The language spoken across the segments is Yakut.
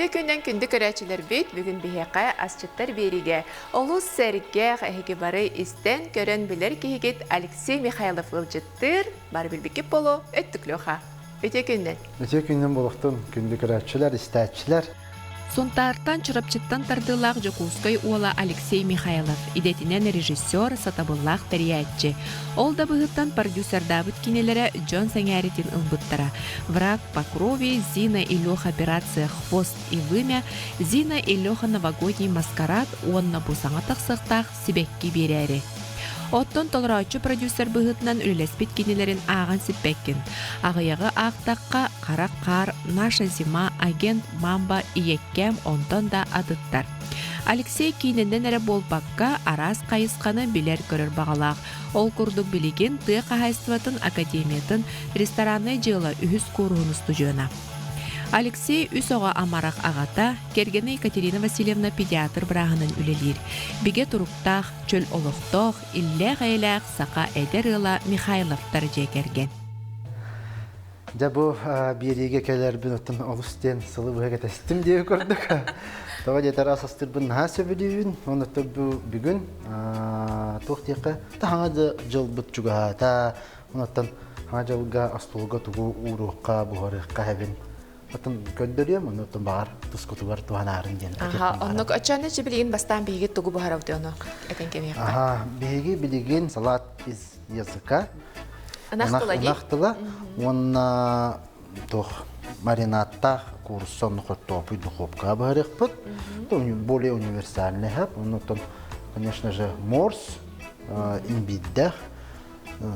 Үтүө күнүнэн күндү көрөөччүлэрбит, бүгүн биһиэхэ асчыттар биэриигэ олус сэргэх, эһиги бары истэн, көрөн билэр киһигит Алексей Михайлов ыалдьыттыыр, бары билбиккит буолуо, өттүк Леха. Үтүө күнүнэн. Үтүө күнүнэн буолуохтун, күндү көрөөччүлэр, истээччилэр. Сунтаартан Чурапчыттан тардыылаах Дьокуускай уола Алексей Михайлов идэтинэн режиссер, сатабыллаах тэрийээччи. Ол да быһыттан продюсердаабыт кинилэрэ дьон сэҥээритин ылбыттара. «Враг по крови», «Зина и Леха операция «Хвост и вымя», «Зина и Леха новогодний маскарад» уонна бу саҥа тахсыахтаах сибэкки биэрээри. Оттон толорооччу продюсер быһыытынан үлэлэспит кинилэрин ааҕан сиппэккин. Аҕыйаҕы аахтахха, Хара хаар, Наша зима, Агент Мамба, Ийэккээм онтон да атыттар. Алексей киинэнэн эрэ буолбакка, араас хайысханы билэр-көрөр баҕалаах. Ол курдук билигин тыа хаһаайыстыбатын академиятын рестораннай дьыала үһүс кууруһун устудьуона. Алексей үс оҕо амарах аҕата, кэргэнэ Екатерина Васильевна педиатр бырааһынан үлэлиир. Бигэ туруктаах, чөл олохтоох, иллээх-эйэлээх саха эдэр ыала Михайловтар дьиэ кэргэн. Дьэ бу биэриигэ кэлэрбин оттон олус диэн сылы быһа кэтэстим диэби көрдүк. Тоҕо диэтэр ас астыырбын наһаа сөбүлүүбүн. Онон бу бүгүн туох диэххэ таһаҥа дьылбыт чугаһаата. Онон хаҥа дьылга остуолга тугу ууруохха, буһарыахха эбин. Оттон көрдөрүөм, оннуттан баҕар тускутугар туһанаарын диэн. Аха, оннук оччону чи билигин бастаан биһиги тугу буһарабыт ону этэн кэбиһиэххэ. Аха, биһиги билигин салат из языка. Ынах тыла дии. Ынах тыла уонна туох маринадтаах куурусса онно хортуопуй духовкаҕа быһарыахпыт. Более универсальный хап. Оннуттан, конечно же, морс, имбирдээх,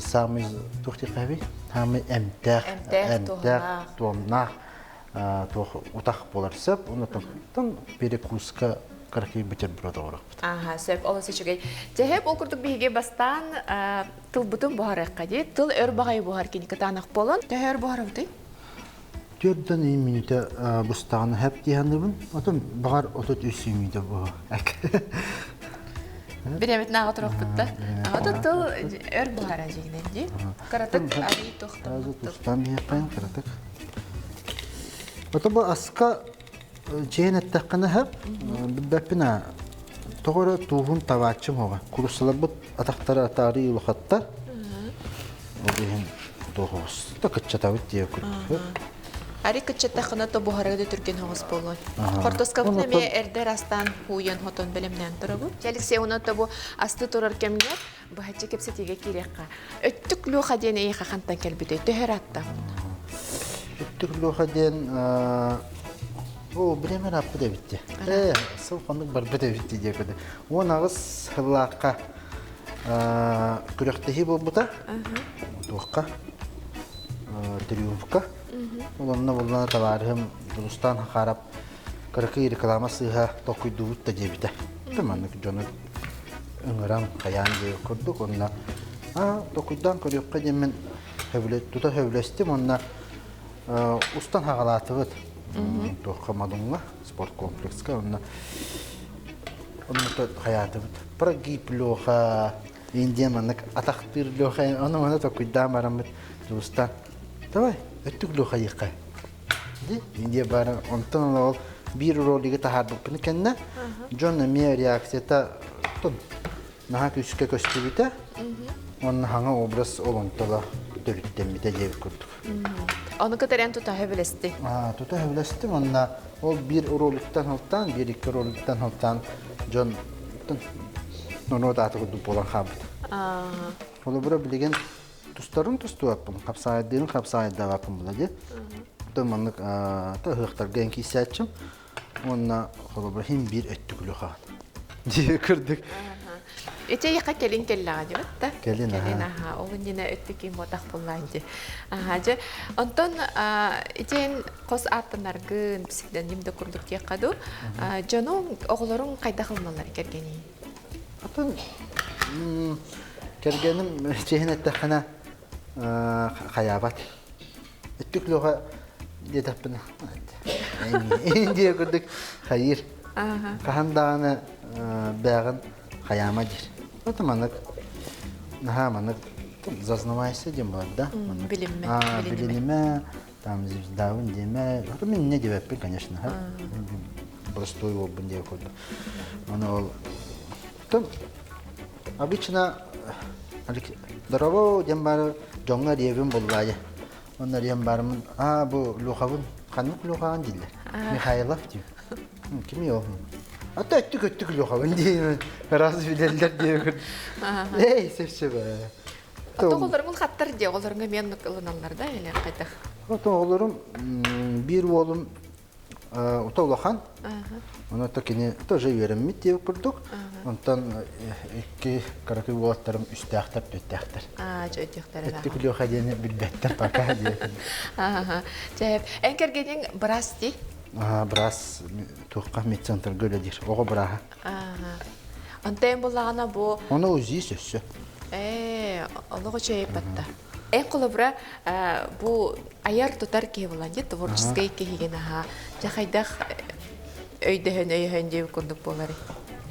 самый туох диэххэ самый эмтээх, эмтээх, туомнаах туох утах буолар сөп. Оннуттан перекуска кыракый бутерброд оҥоруохпут. Аха, сөп, олус үчүгэй. Дьэһэп, ол курдук биһиги бастаан тылбытын буһарыахха дии. Тыл өр баҕайы буһар кини кытаанах буолан. Төһө өр буһарабытый? Төрдөн ый мүнүүтэ бустаҕына хэп дии саныыбын. Отон баҕар 33 мүнүүтэ буһу. Бириэмэтин ааҕа туруохпут да. Ата тыл өр буһара дьиҥинэн дии. Кыратык арыы тохтоммут тыл. Тустан биһиэххэ кыратык. Ото бу аска Чээн эттэххинэ сөп, билбэппин аа, тоҕо эрэ тууһун табааччым уоҕа. Кууруссаларбыт атахтара атаарыы улахаттар. Ол иһин туох да кыччатабыт диye курдук. Ари кыччаттаххына то буһарыга да түргэн оҕус буолуон. Хортуоскабытын эмиэ эрдэ ырастаан ууйан-хотон бэлэмнээн турабыт. Алексей, онон бу асты турар кэмҥэ быһаччы кэпсэтиигэ киириэххэ. Өттүк Леха диэн эйиэхэ хантан кэлбитэй? Төһө ыраатта? Өттүк Леха диэн о бирэм ырааппыт эбит Ээ, сыл хонук барбыт эбит диye көрдө. 18 сыллаахха күрэхтэһии буолбута. Туохха? Триумфка. Ол онно буллана табаарыһым Дулустан Хахарап кыракый реклама сыыһа толкуйдуубут да диэбитэ. Маннык дьону ыҥыран хайаан диэбит курдук уонна толкуйдаан көрүөххэ диэммин тута сөбүлэстим уонна устан хаҕалаатыбыт туохха Модуҥҥа спорткомплекска уонна онно хайаатыбыт прогиб Леха Индия маннык атахтыыр Леха ону маны толкуйдаан бараммыт Дьулустан давай өттүк Леха диэххэ Индия баар онтон ол биир ролигы таһаарбыппын кэннэ дьон эмиэ реакцията наһаа күүскэ көстүбүтэ уонна хаҥа образ олонтола төрүттэммитэ диэбит курдук. Ону кытары эн тута сөбүлэстиҥ? Тута сөбүлэстим уонна ол биир роликтан ылтаан, биир икки роликтан ылтаан дьон норуот аата курдук буолан хаалбыт. Холобура билигин тустарын тустубаппын, хапсаайдыырын хапсаайдаабаппын була дии. Оттон маннык ыһыахтарга эн киирсээччим уонна холобура иһин биир өттүкүлү хаан. Дии кырдык. Ити яха кэлин кэллэҕэ дибит да? Кэлин Кэлин аха. Ол иннинэ өттүкүн мотах буллаан ди. Аха дьэ. Онтон итин хос ааттанаргын, псевдоним да курдук диэххэ дуу. Дьонуҥ, оҕолоруҥ хайдах ылыналлар кэргэниин? Атын кэргэним чиһин эттэххинэ хайаабат. Өттүк лөҕө диэтэхпинэ диэ курдук хайыыр. Хаһан даҕаны бээҕин хайаама диир. Это маннык наһаа маннык зазнавайся диэн буолар да. Билиммэ. Билинимэ. Там звездабын диэмэ. Ото мин инньэ диэбэппин, конечно. Простой уолбун диэ курдук. Ону ол Тон обычно здорово диэн бары дьоҥҥо диэбин буллаайа. Онно диэн барымын аа бу Лухабын ханнык Лухаҕын дииллэр. Михайлов диир. Кимий ол? Ата өттүк өттүк Лухабын диэн раз билэллэр диэбин. Эй, сөп-сөп. Ото оҕолоруҥ хаттар дии, оҕолоруҥ эмиэ оннук ылыналлар да или хайдах? Ото оҕолорум биир уолум ото улахан. Онон кини тоже үөрэммит диэбит курдук. Онтон икки кыракый уолаттарым үстээхтэр, түөртээхтэр. Аа, өйдүөхтэрэ Өттүк Леха диэни билбэттэр пока диэн. Ааха. Чэ, эн кэргэниҥ быраас дии? Аа, быраас туохха медцентрга үлэлиир. Оҕо бырааһа. Ааха. Онтон эн буллаҕына бу Ону УЗИ сөссө. Ээ, олох үчүгэй батта. Эн холобура бу айар-тутар киһи буолан дии, творческай киһигин аһаа. Дьэ хайдах өйдөһөн, өйөһөн диэбит курдук буоларый?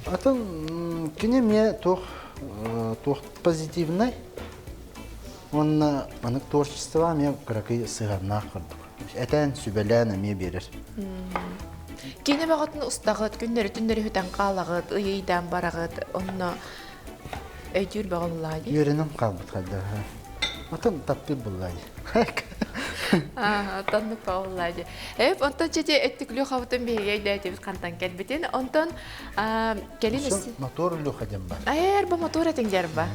Атын кини эмиэ туох туох позитивнай уонна маннык творчество эмиэ кыракый сыһыаннаах курдук. Этэн, сүбэлээн эмиэ биэрэр. Киинэ бөҕөтүн устаҕыт, күннэри-түннэри үтэн хаалаҕыт, ый-ыйдаан бараҕыт, онно өйдүүр бөҕө буллаҕа дии. Үөрэнэн хаалбыт хайдах. Атын таптыыр буллаа дии. Оннук бөҕө буллаа дии. Эп, онтон чэти өттүклүү хабытын биһиги өйдөөтүбүт хантан кэлбитин. Онтон кэлин Мотор Леха диэн бар. Эр, бу мотор этиҥ дьэр ба.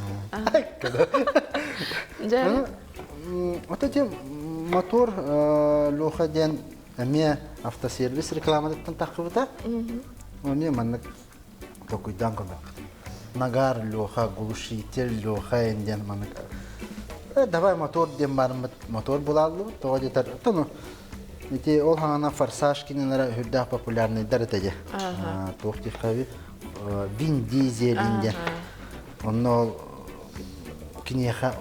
Дьэ. Ото диэн мотор Леха диэн эмиэ автосервис рекламатыттан таххыбыта. Эмиэ маннык толкуйдаан көрбөппүт. Нагар Леха, глушитель Леха диэн маннык давай мотор диэн барыммыт мотор булааллыбыт. Тоҕо диэтэр тону ити ол хаҥана форсаж кинилэрэ үрдээх популярныйдар этэ дии. Туох диэххэ Вин Дизель диэн. Онно ол киниэхэ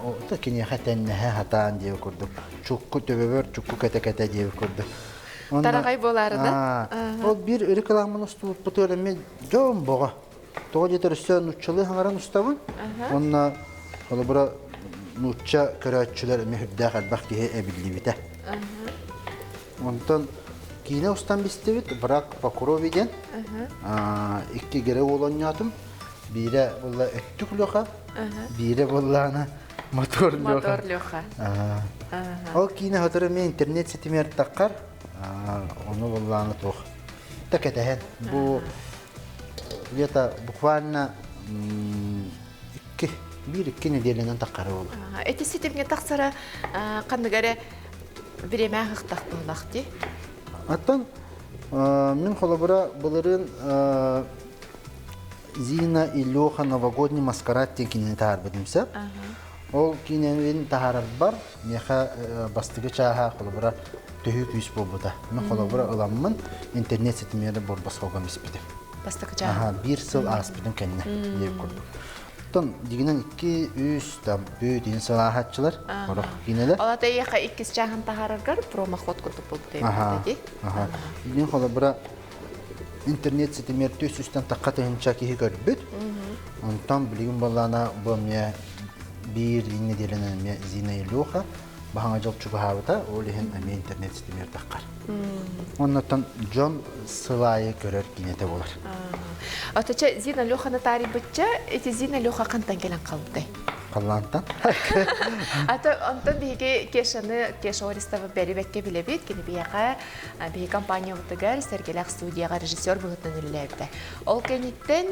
киниэхэ тэннэһэ сатаан диэбит курдук чукку төбөбөр чукку кэтэ-кэтэ диэбит курдук. Тараҕай буолаары да? Ол биир рекламаны устубуппутугар эмиэ дьон боҕо. Тоҕо диэтэр өссө нууччалыы хаҥаран устабын. Уонна холобура нуучча көрөөччүлэр эмиэ сүрдээх элбэх киһи эбиллибитэ. Онтон киинэ устан бистибит «Враг по крови» диэн. Икки герой уол оонньоотум. Биирэ буолла өттүк Леха, биирэ буоллаана мотор Леха. Мотор Леха. Ол киинэ сотору эмиэ интернет ситимигэр таххар, ону буоллаана туох да кэтэһэн. Бу где-то буквально икки, биир-икки нэдиэлэнэн таххара буолар. Эти ситимҥэ тахсара ханнык эрэ бириэмэ аһыктах буоллах дии. Оттон мин холобура былырыын Зина и Леха новогодний маскарад диэн кинини таһаарбытым сөп. Ол киинэбин таһаарарбар миэхэ бастакы чааһа холобура төһүү күүс буолбута. Мин холобура ыламмын интернет ситимигэр борбосхолгом испитим. Бастакы чааһа. Биир сыл ааспытын кэннэ диэбит курдук. Оттон дигинэн икки, үс, там, бүт сыл ааһааччылар, сорох киинэлэр. Ол ата эйиэхэ иккис чааһын таһаараргар промоход курдук буолбута эбит дии. Мин холобура интернет ситимигэр түс үстэн тахха тыһыынча киһи көрбүт. Онтон билигин буоллаана бу эмиэ биир нэдиэлэнэн эмиэ Зина Илюха баһаҥа дьол чугаһаабыта, ол иһин эмиэ интернет ситимигэр таххар. Оннуттан дьон сыл аайы көрөр киинэтэ буолар. Оточа Зина Леханы таарыйбычча, ити Зина Леха хантан кэлэн халбытай? Халлаантан. Ато онтон биһиги Кешаны, Кеша Ористовы бэри-бэккэ билэбит. Кини биһиэхэ биһи компаниябытыгар Сэргэлээх студияҕа режиссер быһыытынан үлэлээбитэ. Ол кэнниттэн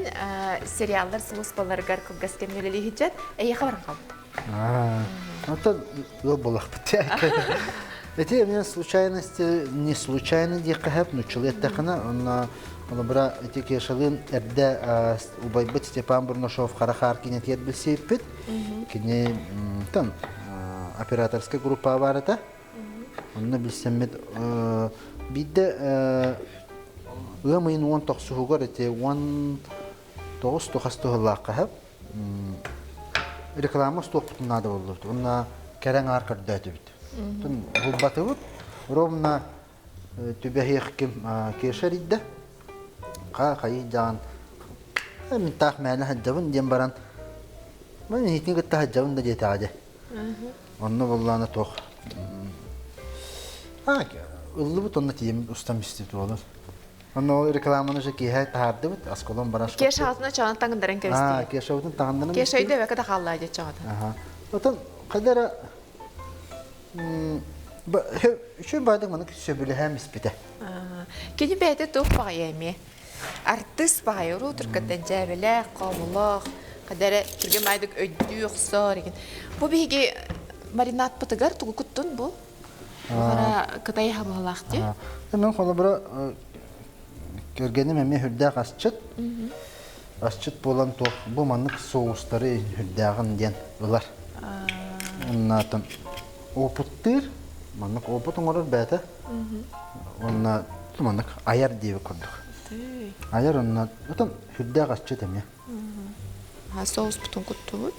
сериаллар сулууспаларыгар кылгас кэмҥэ үлэлии сылдьан, эйиэхэ баран хаалбыта. Оттон ыал буолахпыт. Эти эмиэ случайности не случайно диэххэ сөп, нууччалыы эттэххинэ, онно холобура ити Кешалыын эрдэ убайбыт Степан Бурнашов Хара хаар киинэтигэр билсибиппит. Кини тон операторскай группа баар этэ. Онно билсэммит биирдэ ыам ыйын уон тохсуһугар ити уон тоҕус тухас туһалаахха сөп реклама устуохпутун наада буоллубут уонна кэрэ аҥаар көрдөөтүбүт. Булбатыбыт. Ровно түбэһиэх ким Кеша эрийдэ. Ха хайыы даҕан мин таах мээнэ сылдьабын диэн баран мин иһитин кытта сылдьабын да диэтэҕэ дии. Онно буоллаҕына туох. Ыллыбыт онно тиийэммит устан истибит уолун. Онно ол рекламаны уже киэһэ таһаардыбыт, осколон баран Кеша алтына чаҕын таҥындаран кэбистигит. Кешабытын таҥындаран Кеша өйдөбөккө да хаалла дьэ чаҕата. Отон хайдара үчүгэй баайдык маннык сөбүлэһэн испитэ. Кини бэйэтэ туох баҕайы эмиэ. Артыыс баҕайы уруу туркаттан дьээбэлээх, хоомолоох, хайдара түргэн баайдык өйдүү охсор эгин. Бу биһиги маринадпытыгар тугу куттун бу? Хара кытай аһа дии. Мен холобура кэргэним эмиэ үрдээх асчыт. Асчыт буолан туох бу маннык соустары үрдээҕин диэн ылар. Оннаатан опыттыыр, маннык опыт оҥорор бэйэтэ. Онна маннык айар диэби курдук. Айар онна отон үрдээх асчыт эмиэ. Соуспутун куттубут.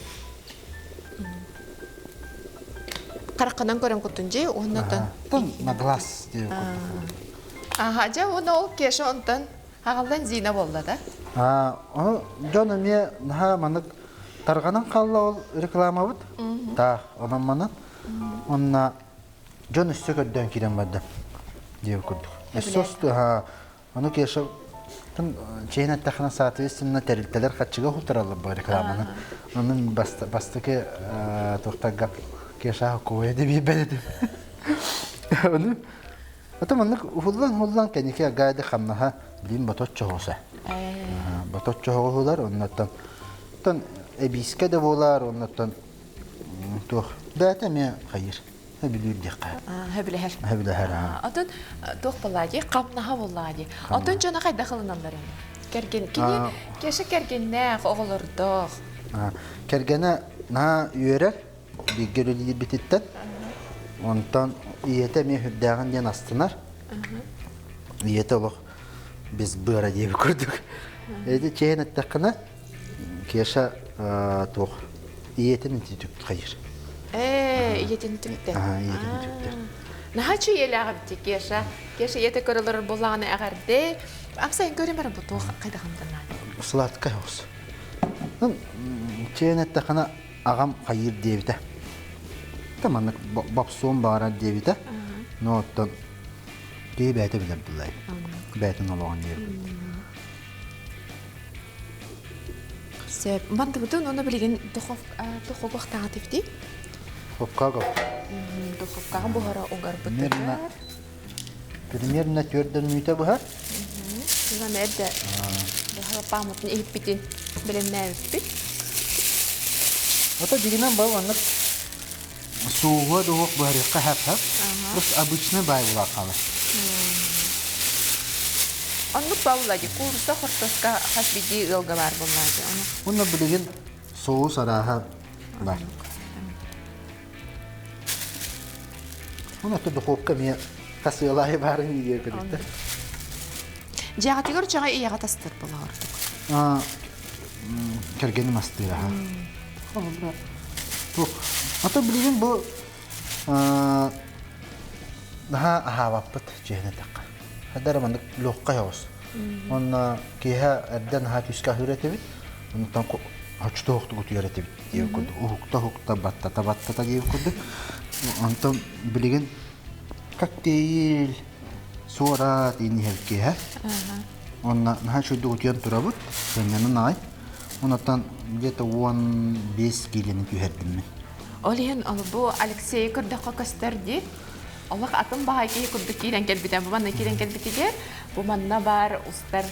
Хараххынан көрөн куттун дьи уоннатан. Тон на глаз диэби курдук. Аха, дьэ уонна ол Кеша онтон аҕаллан Зина буолла да? Ону дьон эмиэ наһаа маннык тарҕанан хаалла ол рекламабыт. Таах, онон манан. Онна дьон өссө көрдөөн киирэн барда диэби курдук. Өссө Ону Кеша чэйин эттэххинэ соответственно тэрилтэлэр хаччыга уһултараллар бу рекламаны. Онон бастакы туохтарга Кеша куойа да биэрбэт этим. Ону Ата маннык уһуллан-уһуллан кэнники агайды хамнаһа билин боточчоһуса. Боточчоһуһулар оннуттан тон эбиискэ да буолар оннуттан туох бэйэтэ эмиэ хайыр. Сөбүлүүр диэххэ. Сөбүлэһэр. Сөбүлэһэр. Отон туох буоллаа дии, хамнаһа буоллаа дии. Отон дьоно хайдах ылыналлар Кэргэн кини Кеша кэргэннээх, оҕолордоох. Кэргэнэ наһаа үөрэр, бииргэ үлэлиирбититтэн. Онтон ийэтэ эмиэ сүрдээҕин диэн астынар. Ийэтэ олох без быара диэби курдук. Эти чэйин эттэххинэ, Кеша туох ийэтин ити хайыр. Ээ, ийэтин түктэ. Ийэтин түктэ. Наһаа чүйэлээх эбит Кеша. Кеша ийэтэ көрөлөр буоллаҕына эҕэрдэ. Амсайын көрүм бу туох хайдахымданаа. Сладкай оҕус. Чэйин эттэххинэ аҕам хайыыр диэбитэ. Та маннык бопсуом баҕарар диэбитэ. Но оттон киһи бэйэтэ билэр буллай. Бэйэтин олоҕун диэбит. Сөп. Мантыбытын уонна билигин духовкаҕа тифти. Духовкаҕа. Духовкаҕа буһара угарбытыгар. Примерно төрдөн мүнүүтэ быһар. Туган эрдэ быһа паамытын иһиппитин бэлэмнээбиппит. Ото дигинэн бу маннык сууһуа дуһуох быһарыахха хэп-хэп. Просто обычный бай була хаалар. Оннук буолла ди куурусса хортуоска хас биирдии ыалга баар буолла ди. Уонна билигин соус арааһа бар. Онно духовка эмиэ хас ыалаайы баарын ийэ көрүттэ. Дьиэҕитигэр чаҕа ийэҕэ тастыр була ордук. Кэргэним астыыр аха. Туох. Ата билигин бу наһаа аһаабаппыт дьиэһин эттэххэ. Хадара маннык луохха оҕус. Онно киэһэ эрдэ наһаа күүскэ аһыыр этибит. Онтон хочтоохтук утуйар этибит диэн курдук. Уһукта-уһукта баттата-баттата диэн курдук. Онтон билигин коктейль, суорат иин иһэр киэһэ. Онно наһаа үчүгэйдик утуйан турабыт. Сынньанан аҕай. Онтон где-то 15 киилэни түһэрдим мин. Ол иһин бу Алексейы көрдөххө көстөр дии. Олох атын баҕайы киһи курдук киирэн кэлбитэ. Бу манна киирэн кэлбитигэр, бу манна баар устар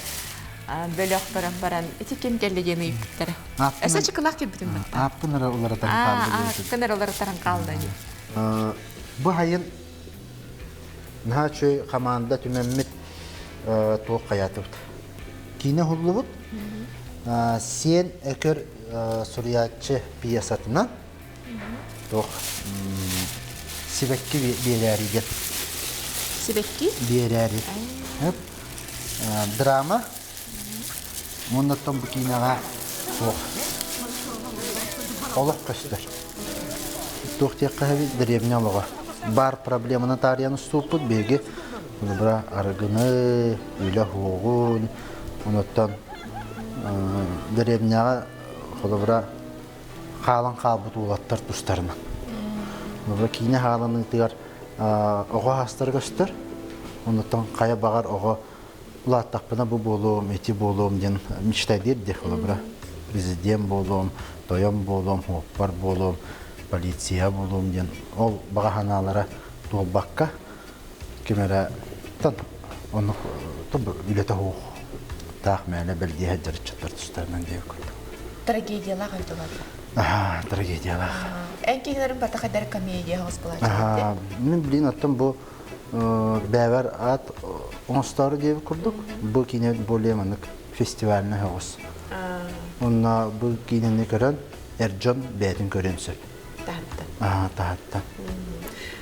бөлөх көрөн баран, ити ким кэллэ диэн ыйыппыттара. Өссө чыкылаах кэлбитим батта. Ааппын эрэ уларытан хаалла диэбитим. Ааппын эрэ уларытан хаалла дии. Бу хайын наһаа үчүгэй хамаанда түмэммит туох хайаатыбыт. Киинэ уһуллубут. Сиэн Өкөр суруйааччы пьесатынан туох сибэкки биэрээри диэн. Сибэкки? Биэрээри. Драма. Уоннаттан бу киинэҕэ туох олох көстөр. Туох диэххэ сөбүй дэриэбинэ олоҕо. Бар проблеманы таарыйан устууппут биһиги бра арыгыны, үлэ уһуоҕун, онуттан дэриэбинэҕэ холобура хаалан хаалбыт уолаттар тустарынан. Холобура киинэ хааланыытыгар Оҕо аастара көстөр. Оннуттан хайа баҕар оҕо улааттахпына бу буолуом, ити буолуом диэн мечтайдыыр диэх холобура. Президент буолуом, тойон буолуом, хуоппар буолуом, полиция буолуом диэн ол баҕа санаалара туолбакка ким эрэ тан оннук үлэтэ суох таах мээнэ бэлдиэһэ дьарыччаттар тустарынан диэбит курдук. Трагедиялаах өйдөлөр. Аха, трагедиялаах. Эн киһилэрин бата хайдар комедия хоҕус булааччы. Мин билин оттон бу бэбэр ат оҥостоору диэбит курдук бу киинэ более маннык фестивальный хоҕус. Онно бу киинэни көрөн эр дьон бэйэтин көрүөн сөп. Таһыттан. Аа, таһыттан.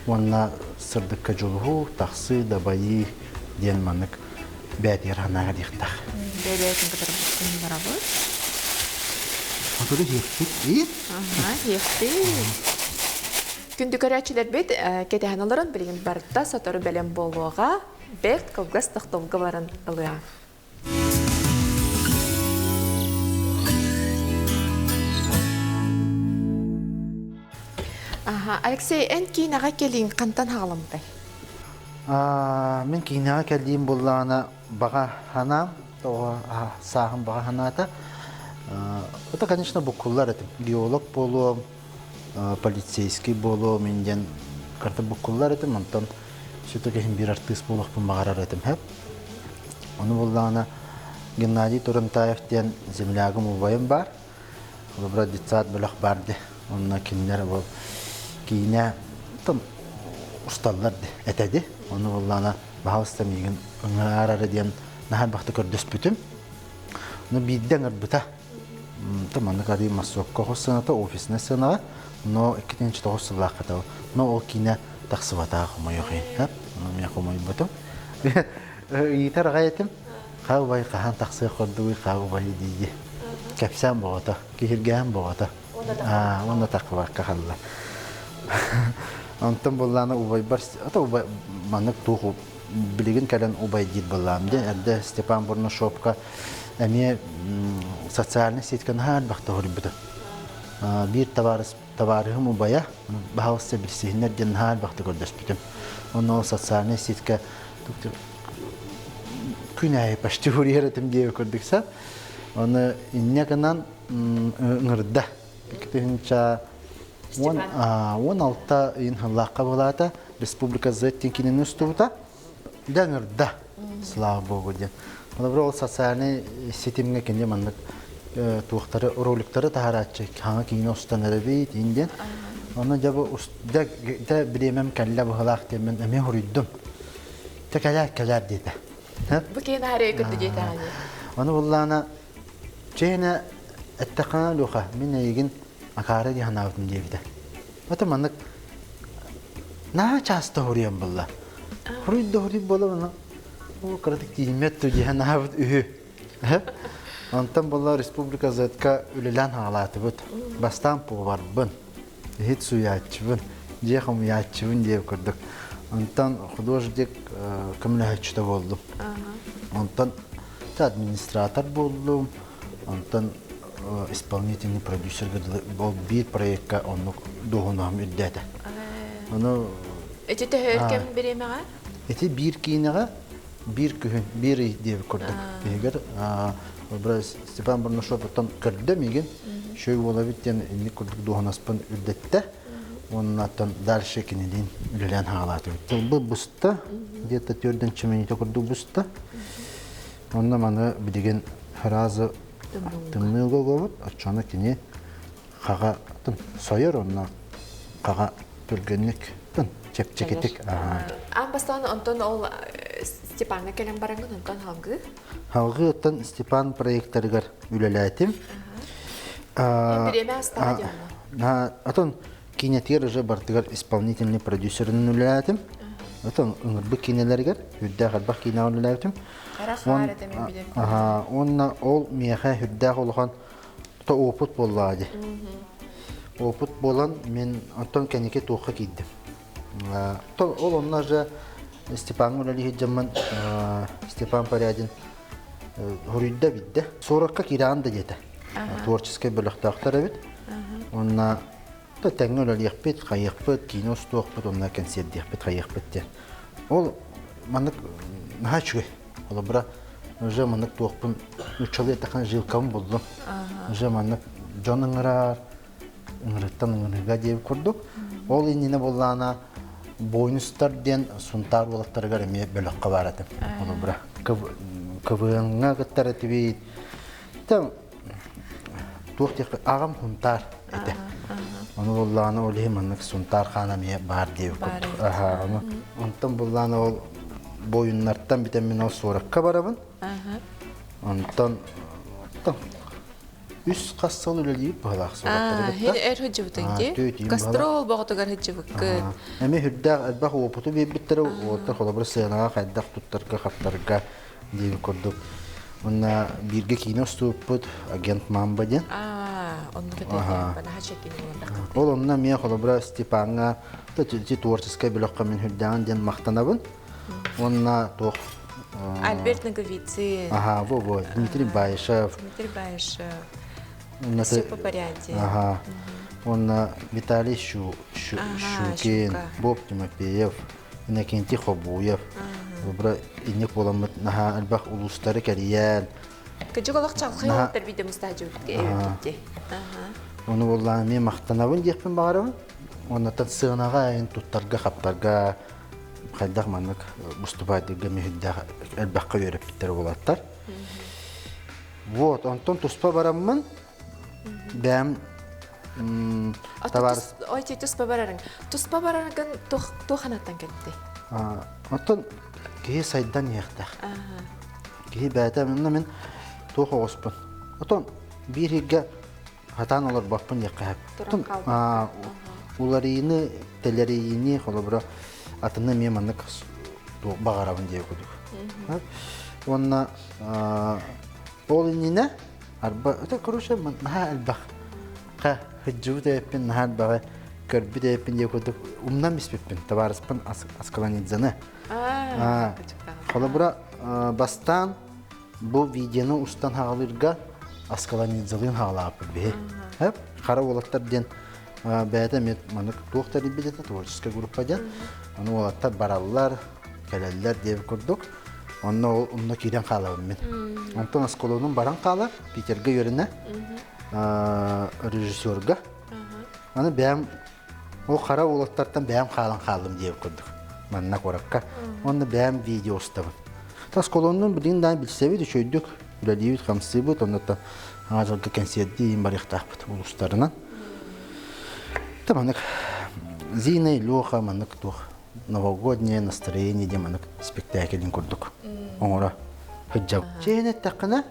Уонна сырдыкка дьулуһуу, тахсыы, дабайыы диэн маннык бээтигэр санааҕа диэхтээх. Бэйэтин кытары барабыт. Отуру иһиэхпит ии? Аха, иһиэхпит. Күндү көрөөччүлэрбит кэтэһэн олорон билигин барыта сотору бэлэм буолуоҕа. Бэрт кылгас тохтобулга баран ылыа. Аха, Алексей, эн киинэҕэ кэлииҥ хантан хаҕаламмытай? Мин киинэҕэ кэлиим буоллаҕына баҕа санаам, тоҕо сааһым баҕа санаата. Это, конечно, буккуллар этим. Геолог буолуом, полицейский буолуом мин диэн карта буккуллар этим. Онтон все-таки иһин биир артыыс буолуохпун баҕарар этим. Ону буоллаҕына Геннадий Турантаев диэн землягым убайым баар. Холобура детсад бөлөх баар ди. Онно кинилэр ол киинэ там усталлар ди этэди. Ону буоллаҕына баһаалыста миигин ыҥыраарары диэн наһаа элбэхтэ көрдөспүтүм. Ону биирдэ ыҥырбыта. Там маннык арыы массовка хос сыаната, офисная сыанаҕа, но 2009 сыллаахха тал. Но ол киинэ тахсыбатаҕа хомойуох иһин. Ону мен хомойбутум. Ыйытар аҕай этим. Хаа убай хаһан тахсыах курдугуй, хаа убай дии. Кэпсээн боҕото, киһиргээн боҕото. Уонна таххыбакка халла. Онтон буллаана убайбар, ата убай маннык туох билигин кэлэн убай диир буоллаам дии. Эрдэ Степан Бурнашовка эмиэ социальнай сетка наһаа элбэхтэ хоруйбута. Биир табаарыс табаарыһым убайа баһаалыста билсиһиннэр диэн наһаа элбэхтэ көрдөспүтүм. Онно ол социальнай сетка күн аайы почти суруйар этим диэби курдук сап. Оны инньэ гынан ыҥырда. 2016 ыйын сыллаахха буолаата Республика Z диэн кинини устубута. Дьэ ыҥырда. Слава Богу диэн. Холобура ол социальнай ситимҥэ кини маннык туохтары роликтары таһарааччы хаҥа киинэ устан эрэбит иин диэн. Онно дьэ бу дьэ бириэмэм кэллэ быһылаах диэммин эмиэ хоруйдум. Дьэ кэлээр кэлээр диэтэ. Бу киһи наһаа көрдө диэтэҕине. Ону буллаана чээнэ эттэххинэ Леха мин эйигин акаары дии санаабытым диэбитэ. Ата маннык наһаа часто хоруйан булла. Хоруйда хоруй буола Оо, кыратык тиийиммэт дуу диэн аһаабыт үһү. Онтон буолла Республика Z-ка үлэлээн хаалаатыбыт. Бастаан поварбын, иһит сууйааччыбын, дьиэ хомуйааччыбын диэбит курдук. Онтон художник көмөлөһөөччүтэ буоллум. Онтон администратор буоллум. Онтон исполнительный продюсерга ол биир проекка оннук дуоһунаһым үрдээтэ. Ону Ити төһө өр кэм бириэмэҕэ? Ити биир киинэҕэ биир күһүн, биир ый диэбит курдук. Иһигэр Степан Бурнашов оттон көрдө миигин, шөй буолабит диэн инник курдук дуоһунаспын үрдэттэ. Уонна оттон дальше кинилиин үлэлээн хаалаатыбыт. Тылбы буста, где-то төрдөн чөмөнүтэ курдук буста. Онно маны билигин сразу тымныыга угабыт, оччону кини хаҕа сойор онно хаҕа түргэнник чэпчэкитик. Аан бастаан онтон ол Степаҥҥа кэлэн бараҥҥын онтон халгыы? Халгыы оттон Степан проекторыгар үлэлээтим. Бириэмэ астаҕа диэн Отон киинэтигэр уже бартыгар исполнительный продюсерынан үлэлээтим. Отон ыҥырбыт киинэлэригэр үрдээх элбэх киинэҕэ үлэлээбитим. Хара хаар этэ мин билэр. Уонна ол миэхэ үрдээх улахан То опыт буоллаҕа дии. Опыт буолан мин оттон кэнники туохха киирдим. То ол онно же Степаҥҥа үлэлии сылдьаммын Степан Порядин хоруйда бидде. Суоракка киирэҕин да диэтэ. Творческай бөлөхтөөхтөр эбит. Уонна. Та тэҥҥэ үлэлиэхпит, хайыахпыт, киинэ устуохпут, онно кэнсиэрдиэхпит, хайыахпыт диэн. Ол маннык наһаа үчүгэй. Холобура, уже маннык туохпун нууччалыы эттэххинэ жилкабын буллум. Уже маннык дьон ыҥырар, ыҥырыттан ыҥырыыга диэбит курдук. Ол иннинэ буоллаҕына Буойунустар диэн Сунтаар уолаттарыгар эмиэ бөлөххө баар этим. Холобура, КВН-ҥа кыттар этибит. Туох диэххэ аҕам Сунтаар этэ. Ону буоллаҕына ол иһин маннык Сунтаар хаана эмиэ баар диэбит курдук. Аһаа, ону онтон буоллаҕына ол буойуннартан бүтэн мин ол суоракка барабын. Онтон үс хас сыл үлэлиир быһалаах суораттары кытта. Эр сылдьыбытыҥ дии. Гастрол боҕотугар сылдьыбыккыт. Эмиэ сүрдээх элбэх уопуту биэрбиттэрэ. Уолаттар холобур сыанаҕа хайдах туттарга-хаптарга диэбит курдук. Уонна бииргэ киинэ устубуппут агент Мамба диэн. Ол онно эмиэ холобура Степаҥҥа творческай бөлөххө мин үрдээҕин диэн махтанабын. Уонна туох Альберт Ноговицын. Ага, во во, Дмитрий Баишев. Дмитрий Баишев. Все по порядке. Ага. Уонна Виталий Щукин, Боб Тимофеев, Иннокентий Хобуев. Бу инник буоламмыт наһаа элбэх улуустары кэрийэн. Кыдьык олох чалхай уоттар биирдэ мустаажыбыт. Ону буоллаан эмиэ махтанабын диэхпин баҕарабын. Оннотон сыанаҕа айын туттарга-хаптарга хайдах маннык выступайдыырга мүһүрдээх элбэххэ үөрэппиттэр буолаттар. Вот, онтон туспа бараммын бэйэм товар Ой, туспа барарың. Туспа бараргын туох анаттан кэлти? Оттон киһи сайдан иһиэхтээх. Киһи бэйэтэ мин мин туох оҕуспун. Отон биир иһиргэ хатаан олорбоппун диэххэ сөп. Уларыйыны, тэлэрийиини холобура атыны эмиэ маннык баҕарабын диэ курдук. Уонна ол иннинэ арба это короче наһаа элбэх ха хыдьыбыт эппин наһаа элбэҕи көрбүт эппин диэ курдук умнан биспиппин табаарыспын Аскаланидзаны. Холобура бастаан бу видеону устан хаалыырга Аскаланидзалыын хаалааппыт биһи. Хара уолаттар диэн бэйэтэ эмиэ маннык туох тэрийбит этэ творческая группа диэн. Ону уолаттар бараллар, кэлэллэр диэбит курдук. Онно ол онно киирэн хаалабын мин. Онтон осколонун баран хаалар, Питергэ үөрэнэ режиссерга. Аны бэйэм ол хара уолаттартан бэйэм хаалан хааллым диэбит курдук. Манна куоракка. Онно бэйэм видео устабын. Тас колоннун билигин даҕаны билсэбит, үчүгэйдик үлэлиибит, хамсыыбыт, оннуттан аҥа дьылга кэнсиэрдии барыахтаахпыт улуустарынан. Та маннык Зина и Леха маннык туох новогоднее настроение диэн маннык спектаклин курдук оҥоро сылдьабыт. Чэйин эттэххинэ,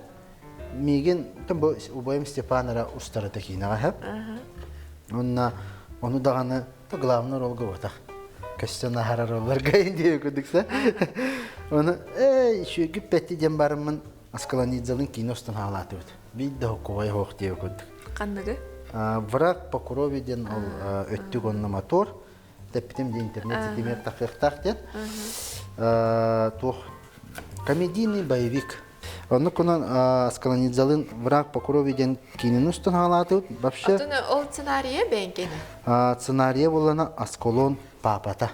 миигин бу убайым Степан эрэ устарата киинэҕэ сөп. Уонна ону даҕаны главный ролга буотах. Көстөн аһарар ролларга диye курдукса. Ону эй үчүгэй петти диэн барыммын Аскаланидзалын киинэ устан хаалаатыбыт. Биир да хоккубай хоох диye курдук. Ханныгы? Враг по крови диэн ол өттүк онно мотор. Тэппитим диэн интернет ситимигэр тахыахтаах диэн. Туох комедийный боевик. Оннук кунан Аскаланидзалын «Враг по крови» диэн киинини устан хаалаатыбыт. Вообще Отон ол сценарийа бэйэҥкэни? Сценарийа буоллана Аскалон папата.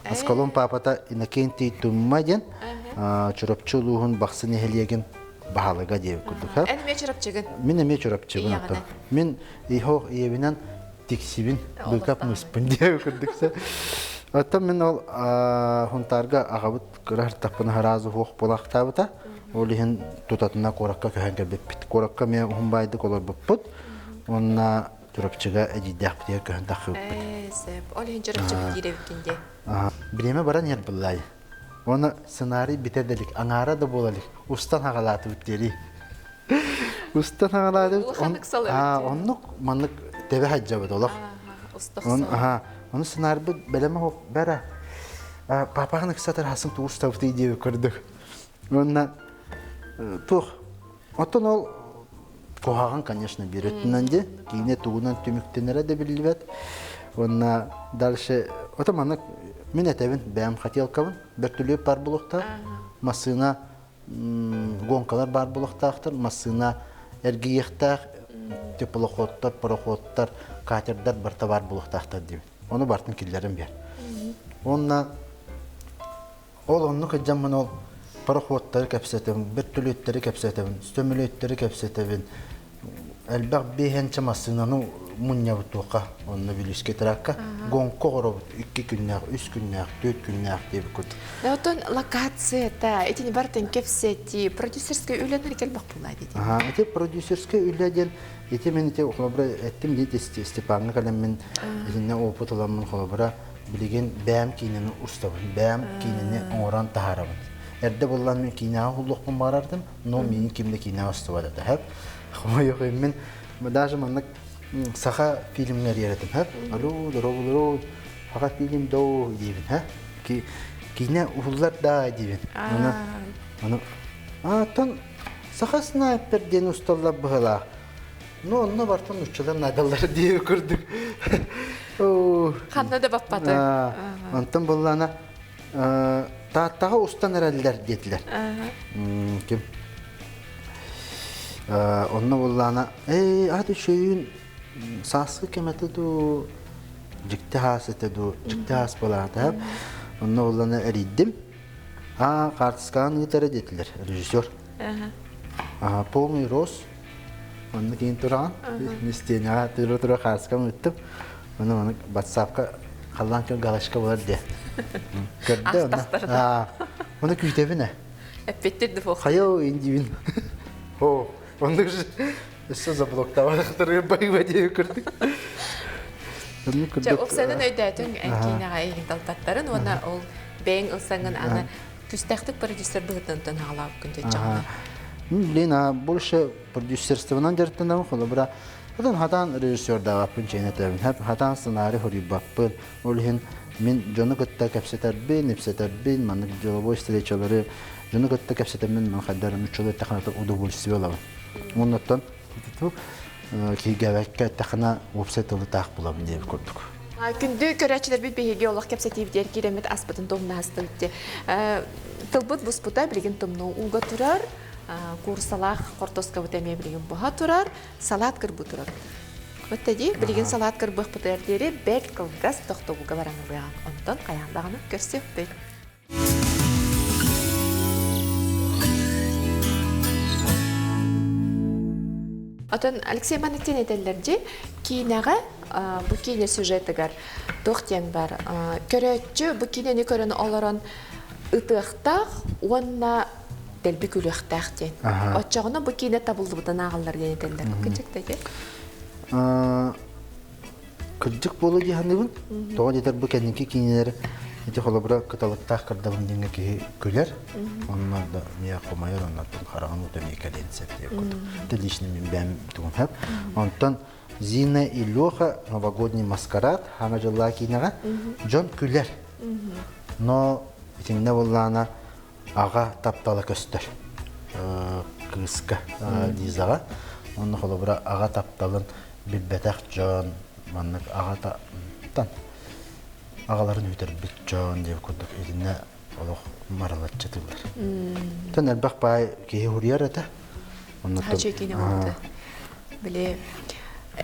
Аскалон папата Иннокентий Тумма диэн Чурапчы улууһун Бахсы нэһилиэгин баһылыга диэбит курдук. Эн эмиэ Чурапчыгын? Мин эмиэ Чурапчыбын. Мин иһох ийэбинэн тиксибин, быыкап мыспын диэбит курдук. Оттон мин ол Хунтаарга аҕабыт кыра ыртахпына сразу суох буолаахтаабыта. Ол иһин тутатына куоракка көһөн кэлбиппит. Куоракка эмиэ уһун баайдык олорбуппут. Уонна Чурапчыга эдьиийдээхпитигэр көһөн тахсыбыппыт. Ээ, сөп. Ол иһин Чурапчыбыт диир эбиккин дии. Бириэмэ баран иһэр быллаай. Уонна сценарий бүтэ да илик, аҥаара да буола илик. Устан хаҕалаатыбыт диэри. Устан хаҕалаатыбыт. Улахан ыксал эбит. Оннук маннык тэбэ сылдьабыт олох. Устахсан. Ону сценарийбыт бэлэмэ суох бэрэ. Папаҕын ыксатар хасын туустабытый диэби көрдүк. Уонна туох Оттон ол куһаҕан, конечно, биир өттүнэн дии. Киинэ тугунан түмүктэнэрэ да биллибэт. Уонна дальше ото маннык мин этэбин, бэйэм хотелкабын, бөртүлүөп бар буолуохтаах, массыына гонкалар баар буолуохтаахтар, массыына эргийиэхтээх. Теплоходтар, пароходтар, катердар барыта баар буолуохтаахтар диибин. Ону барытын киллэрэн биэр. Уонна ол оннук сылдьаммын ол пароходтары кэпсэтэбин, бөртөлүөттэри кэпсэтэбин, сөмөлүөттэри кэпсэтэбин. Элбэх биэһэнчэ массыынаны мунньабыт туохха, онно Вилюйскай тракка гонка оҥоробут икки күннээх, үс күннээх, түөрт күннээх диэбит курдук. Оттон локацията, итини барытын кэпсэтии, продюсерскай үлэнэр кэлбэх буолла дии. Аха, ити продюсерскай үлэ диэн ити мин ити холобура эттим дии Степаҥҥа кэлэммин итиннэ опыт ыламмын холобура билигин бэйэм киинэни устабын, бэйэм киинэни оҥорон таһаарабын. Эрдэ буллан мин киинэҕэ уһуллуохпун баҕарардым, но миигин ким да киинэҕэ устубат этэ, хөп. Хомойуох мин даже маннык саха фильмҥа эрийэр хөп. Алло, здорово, саха фильм доо диибин, ха. Киинэ уһуллар да диибин. Аны, аны, а, тон саха снайпер диэн усталлар быһылаах. Ну, онно бартан нуччалар наадаллар дии курдук. Ханна да баппаты. Онтон буллана Тааттаҕа устан эрэллэр диэтилэр. Ким? Онно буллана, эй, ат үчүгүйүн сааскы кэмэтэ дуу, дьикти хаас этэ дуу, дьикти хаас буолаата. Онно буллана эрийдим. Аа, хаартыскаҕын ыытара диэтилэр режиссер. Полный рост. Онно киин тураҕын. Истиэнэҕэ тыыра тура хааскам ыыттым. Ону маны ватсапка халлаан күн галочка болар диye. Көрдө онно. Оны күүтэбин э. Эппиттир да фох. Хайо индивин. О, оннук өссө заблоктаабатахтары байба диye көрдүк. Чэ, уксанын өйдөөтүҥ эн киинэҕэ эйигин талбаттарын уонна ол бэйэҥ ылсаҥҥын аны түстэхтик продюсер быһыытынан хаалаабыккын дьаччаҕына. Блин, а больше продюсерствонан дьарыктанабын, холобура, Отон хатаан режиссердаабаппын чэйин этэбин, хатаан сценарий хоруйбаппын. Ол иһин мин дьону кытта кэпсэтэрбин, ипсэтэрбин, маннык деловой встречалары дьону кытта кэпсэтэммин мин хайдах эрэ нууччалыы эттэххинэ удовольствие ылабын. Оннуттан киһигэбэккэ эттэххинэ уопсай тылы таах булабын диэбит курдук. Күндү көрөөччүлэрбит биһиги олох кэпсэтиибитигэр киирэммит аспытын туһуннаһастыбыт. Тылбыт буспута билигин тымныы ууга турар, курсалаах хортуоскабыт эмиэ билигин буһа турар. Салат кырбыы турар. Өттө дии, билигин салат кырбыахпытыгар диэри бэрт кылгас тохтобулга баран ылыаҕыҥ. Онтон хайаан даҕаны көрсүөхпүт. Отон Алексей Манныктен этэллэр дии, киинэҕэ бу киинэ сюжетыгар туох диэн бар көрөөччү бу киинэни көрөн олорон ытыахтаах уонна дэлби күлүөхтээх диэн. Оччоҕуна бу киинэ табыллыбытын ааҕаллар диэн этэллэр. Кырдьык да ити? Кырдьык буолуо дии саныыбын. Тоҕо диэтэр бу кэнники киинэлэр ити холобура кыталыктаах кырдабын диэҥҥэ киһи күлэр. Онно да миэ хомойор, оннуттан хараҕын уута эмиэ кэлиэн сөп диэн курдук. Это лично мин бэйэм тугум сөп. Онтон Зина и Леха новогодний маскарад хаҥа дьыллаах киинэҕэ дьон күлэр. Но итиннэ буоллаҕына аҕа таптала көстөр кыыска Лизаҕа уонна холобура аҕа тапталын билбэтэх дьон маннык аҕа тан аҕаларын үтэрбит дьон диэн курдук итиннэ олох марылаччы тыллар. Тон элбэх баай киһи хуруйар этэ. Хачы кини болду. Били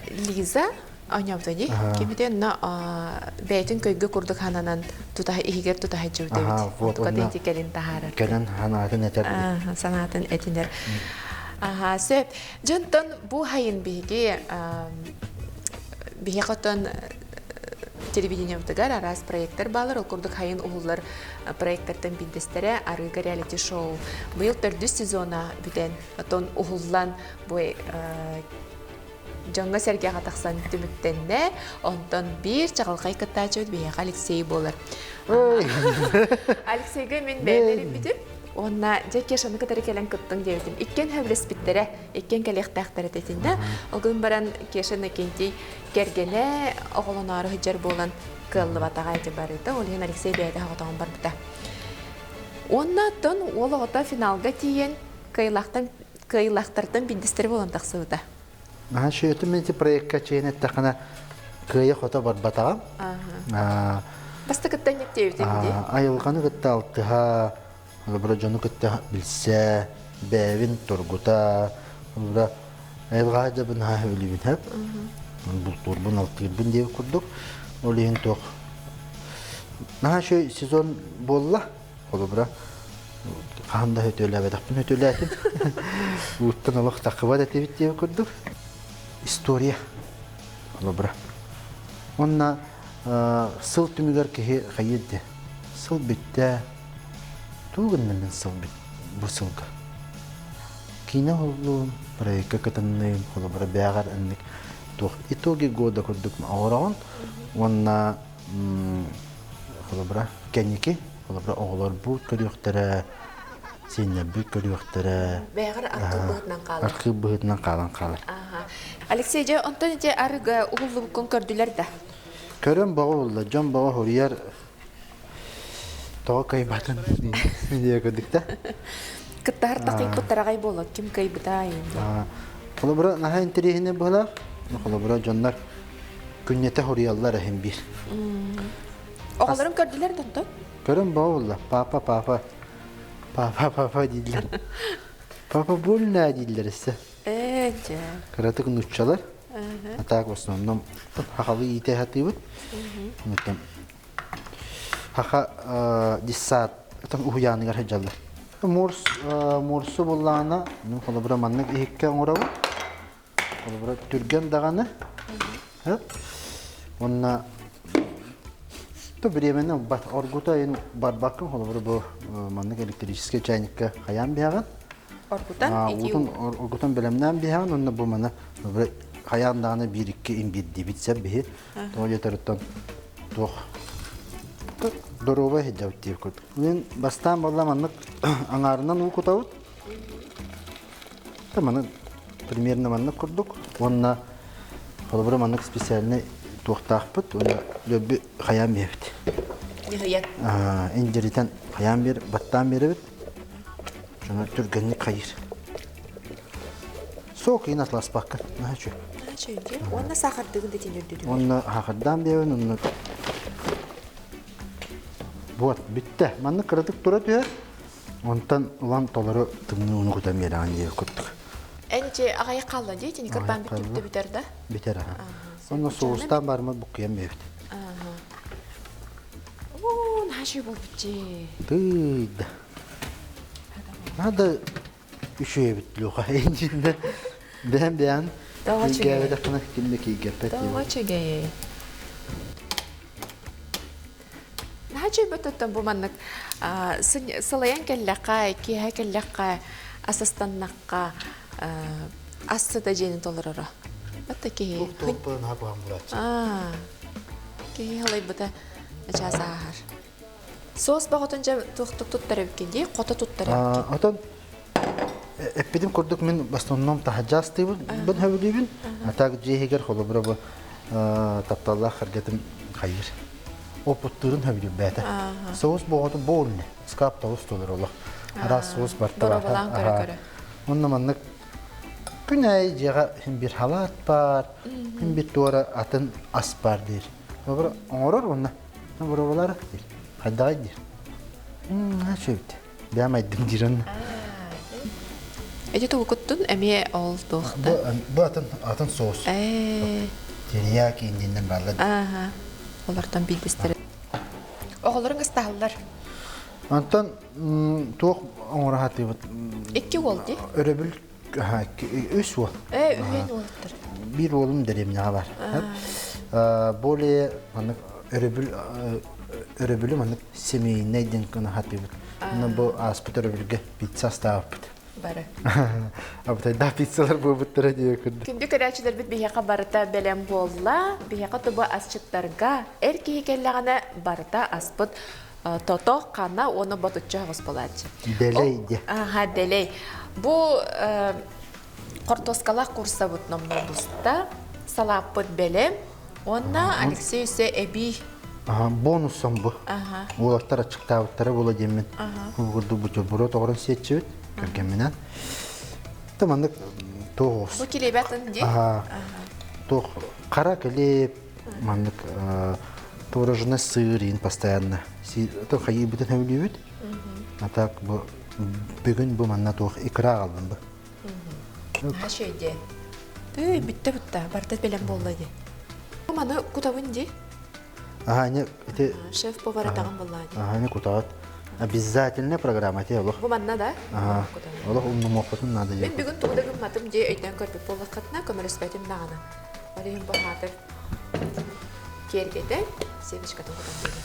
Лиза оонньообута дии. Кимите онно бэйэтин көйгө курдук хананан тутаһа иһигэр тутаһа дьыбыт эбит. Онтука ити кэлин таһаарар. Кэлин санаатын этэр. Санаатын этинэр. Аха, сөп. Дьонтон бу хайын биһиги биһиэхэ оттон телевидениебытыгар араас проекттар баалар. Ол курдук хайын уһуллар проекттартан биирдэстэрэ Арыыга реалити-шоу. Быйыл төрдүс сезона бүтэн, оттон уһуллан бу дьоҥҥо-сэргэҕэ тахсан түмүктэннэ. Онтон биир чаҕылхай кыттааччыбыт биһиэхэ Алексей буолар. Алексейга мин бэйэм эрийбитим. Уонна дьэ Кешаны кытары кэлэн кыттыҥ диэбитим. Иккиэн сөбүлэспиттэрэ, иккиэн кэлиэхтээхтэр этэ итиннэ. Ол гынан баран Кеша Иннокентий кэргэнэ оҕолоноору сылдьар буолан кыаллыбатаҕа ити барыта. Ол иһин Алексей бэйэтэ соҕотоҕун барбыта. Уонна оттон уол оҕото финалга тиийэн кыайыылаахтан кыайыылаахтартан биирдэстэрэ буолан тахсыбыта. Наһаа үчүгэй ити проекка чэйин эттэххинэ кыайа-хото барбатаҕым. Бастакыттан диэбитим дии. Айылҕаны кытта алтыһа, холобура дьону кытта билсэ, бэйэбин тургута, холобура. Айылҕаҕа дьабын наһаа сөбүлүүбүн сөп. Бултуурбун, алтыырбын диэбит курдук. Ол иһин туох наһаа үчүгэй сезон буолла. Холобура, хаһан да сөтүөлээбэтэхпин сөтүөлээтим. Ууттан олох таххыбат этибит диэбит курдук. История. Холобура. Уонна сыл түмүгэр киһи хайыыр диэ. Сыл бүттэ. Тугу гынным мин сыл бу сылга? Киинэ уһуллуум, проекка кытынным, холобура бээҕэр инник туох итоги года курдук оҥороҕун уонна холобура кэнники холобура оҕолорбут көрүөхтэрэ, сиэннэрбит көрүөхтэрэ. Бээҕэр архыып быһыытынан хаалар. Архыып быһыытынан хаалан хаалар. Алексей, дьэ, онтон ити арыгы уһуллубуккун көрдүлэр да? Көрөн боҕо булла, дьон боҕо хуруйар Тоҕо кыайбатын диye көрдүк да. Кыттаһар такыйпыт тараҕай буолар, ким кыайбыта айын. Холобура наһаа интэриэһинэй быһылаах. Холобура дьоннор күннэтэ хоруйаллар эһин биир. Оҕолорун көрдүлэр да онтон? Көрөн боҕулла. Папа, папа, папа, папа дииллэр. Папа больно дииллэр өссө. Ээ, дьэ. Кыратык нууччалар. А так в основном хахалы иитэ сатыыбыт. Хаха десант уһуйааныгар сылдьаллар. Морс морсу буллаҕына, холобура маннык иһиккэ оҥоробут. Холобура түргэн даҕаны. Уонна то бириэмэни оргута барбаккын холобура бу маннык электрическэй чайникка хайаан биһэҕин. Оргутан Уутун оргутан бэлэмнээн биһэҕин уонна бу маны хайаан даҕаны биир-икки имбирдиибит сеп биһи. Тоҕо диэтэриттэн туох доруобай сылдьабыт диир курдук. Мин бастаан буолла маннык аҥаарынан уу кутабыт. Маны примерно маннык курдук. Уонна холобура маннык специальный туохтаахпыт уонна лөбү хайаан биэбит. Ньыһыйан. Индиритэн хайаан биэр, баттаан биэрэбит. Дьоно түргэнник хайыыр. Сок иин атласпакка. Наһаа үчүгэй. Наһаа үчүгэй дии. Уонна саахардыгын да итини үрдүтүгэр. Уонна саахардаан биэбин, онно Вот, бүттэ. Маннык кыратык тура түһэр. Онтон улам толору тымныы ууну кутан биэрэҕин диэбит курдук. Эн ити аҕайах хаалла дии, итини кырбаан бүттүбүт бүтэр да? Бүтэр аха. Онно соустаан барымат буккуйан биэбит. Оо, наһаа үчүгэй буолбут дии. Тыйда. Надо үчүгэй эбит Леха инжинде бэйэм бэйэм кииргээбэтэххинэ ким да кииргэппэт Тоҕо үчүгэй. Наһаа үчүгэй оттон бу маннык сылайан кэллэххэ, киэһэ кэллэххэ, асастаннахха ас сыта дьиэни толороро. Батта киһи киһи халайбыта начаас ааһар. Суос бөҕөтүн дьэ туохтук туттар эбиккин дии, хото туттар эбиккин. Отон эппитим курдук мин в основном таһырдьа астыыбын сөбүлүүбүн. А так дьиэ иһигэр холобура бу тапталлаах харгытым хайыр. Опуттуурун сөбүлүүбээтэ. Соус боҕоту боолне. Скап тоҕус толор олох. Араас соус барта Боробалаан көрө-көрө. Онно маннык күн аайы дьиэҕэ хин бир халаат баар, хин бир туора атын ас баар диир. Холобура оҥорор уонна Боруобалаары диир. Хайдаҕай диир. Сөбүт. Бэйэм айдым диир онно. Эти тугу куттун эмиэ ол туохта? Бу атын атын соус. Терияки иннинэн бааллар. Ааха. Олортон биирдэстэрэ. Оҕолоруҥ ыстаһаллар. Онтон туох оҥоро сатыыбыт? Икки уол дии. Өрөбүл үс уол. Ээ, үһүөн уолаттар. Биир уолум дэриэбинэҕэ бар. Более маннык өрөбүл өрөбүлү маннык семейнэй диэн гына сатыыбыт. Онно бу ааспыт өрөбүлгэ пицца астаабыппыт. Бары. Абытайдаах пиццалар буолбуттара диye көрдүм. Күндү көрөөччүлэрбит биһиэхэ барыта бэлэм буолла. Биһиэхэ тобу асчыттарга эр киһи кэллэҕинэ барыта аспыт тото, хана уонна ботуччу аҕыс буолааччы. Дэлэй диэ. Аха, дэлэй. Бу хортуоскалаах курсабыт номнуо буста, салааппыт бэлэм. Уонна Алексей өссө эбии Бонусом бу. Уолаттар аччыктаабыттара буола диэммин. Курдук бутерброд оҕорон сиэччибит кэргэмминэн. Та маннык туох Бу килиэбэ дии. Туох хара килиэп маннык творожный сыр иин постоянно хайыыбытын сөбүлүүбүт. А так бу бүгүн бу манна туох икра аҕаллым бу. Наша идея. Тыы, бүттэ бутта, барыта бэлэм буолла дии. Маны кутабын дии. Аха, не ити Шеф-повар атаҕын буоллаа дии. Аха, не кутаҕыт. Обязательная программа те олох. Бу манна да? Аха. Олох умнумуохпутун наада Мин бүгүн тугу да гымматым дии өйдөөн көрбүт буоллаххытына көмөлөспөтүм даҕаны. Ол иһин бу аатыр киэргэтэн семечкатын кутан биэрдим.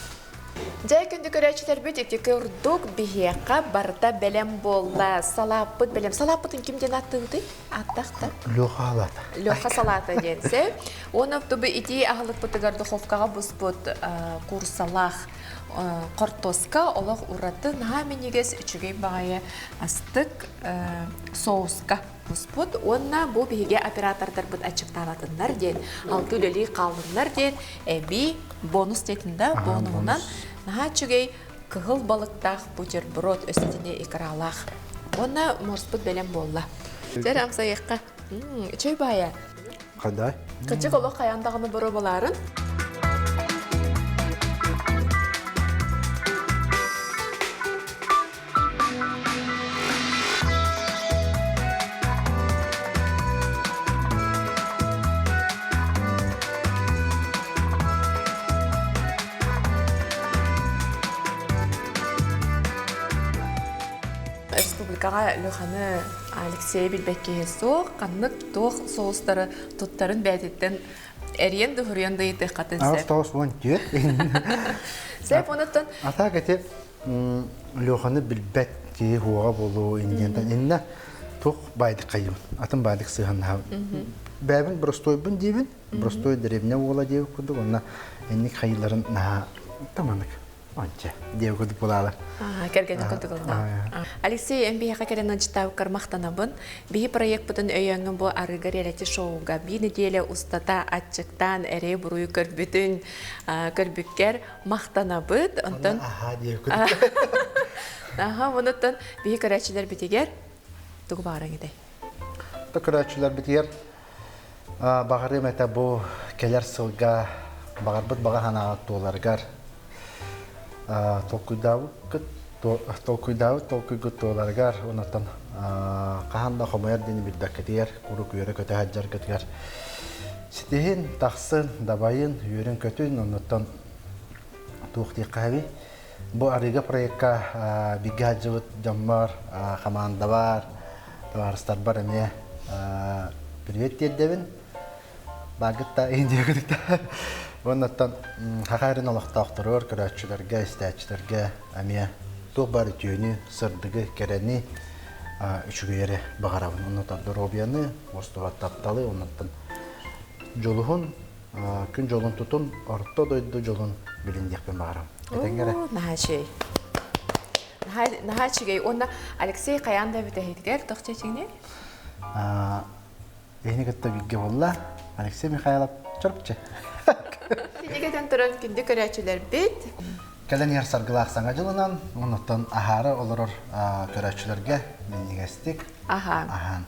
Дьэ, күндү көрөөччүлэрбит, ити курдук биһиэхэ барыта бэлэм буолла. Салааппыт бэлэм. Салааппытын ким диэн ааттыыбытый? Ааттаах да? Леха салаата. Леха салаата диэн сөп. Уонна тобу итии аһылыкпытыгар духовкаҕа буспут курсалаах хортуоска олох ураты наһаа минньигэс үчүгэй баҕайы астык соуска буспут уонна бу биһиги оператордарбыт аччыктаабатыннар диэн алты үлэлии хааллыннар диэн эбии бонус диэтин да бонуһунан наһаа үчүгэй кыһыл балыктаах бутерброд өссө икралаах уонна морспут бэлэм буолла. Дьэр амсайыахха. Үчүгэй баайа. Хандай? Кычык олох хайаан даҕаны боруобалаарын. Республикаҕа Леханы Алексей билбэт киһи суох, ханнык туох соустары туттарын бэйэтиттэн эрийэн да суруйан да ыйытыаххатын сөп. 994. Сөп, онуттан А так эти Леханы билбэт киһи хуоҕа буолуо индиантан инна туох байдык хайым атын байдык сыһаннаһа бэбин простойбун диибин простой деревня уола диэбит курдук онно инник хайыларын наһаа таманык онча диэбит курдук булаалар. Кэргэнин курдук ылла. Алексей, эн биһиэхэ кэлэн ыалдьыттаабыккар махтанабын. Биһи проекпытын өйөөҥҥүн бу арыыга реалити шоуга биир нэдиэлэ устата аччыктаан эрэй-буруйу көрбүтүн көрбүккэр махтанабыт. Онтон Аха диэбит Аха, онуттан биһи көрөөччүлэрбитигэр тугу баҕаран этэй? Көрөөччүлэрбитигэр баҕарыам этэ бу кэлэр сылга баҕарбыт баҕа санааҕыт туоларыгар толкуйдаабыккыт толкуйдаабыт толкуйгут туоларыгар онуттан хаһан да хомойор диэни билбэккитигэр куруук үөрэ-көтө сылдьаргытыгар ситиһин, тахсын, дабайын, үөрүн-көтүн онуттан туох диэххэ бу арыыга проекка бигэ сылдьыбыт дьоммор, хамаандабар, табаарыстарбар эмиэ привет тиэрдэбин. Бааргытта индиягытта. Уоннаттан Саха сирин олохтоохторугар, көрөөччүлэргэ, истээччилэргэ эмиэ туох баар үтүөнү, сырдыгы, кэрэни үчүгэйэри баҕарабын. Оннуттан доруобуйаны, уостубат тапталы, оннуттан дьолуһун күн дьолун тутун, орто дойду дьолун билин диэхпин баҕарам. Этэҥҥэ эрэ. Наһаа үчүгэй. Наһаа үчүгэй. Уонна Алексей хайаан да бүтэһитигэр туох чэчиҥний? Эһини кытта бииргэ буолла. Алексей Михайлов Чорпчы. Кинигэтэн туран күндү көрөөччүлэрбит. Кэлэн иһэр саргылаах саҥа дьылынан, оннуттан аһаары олорор көрөөччүлэргэ минньигэстик Аһаан. Аһаан.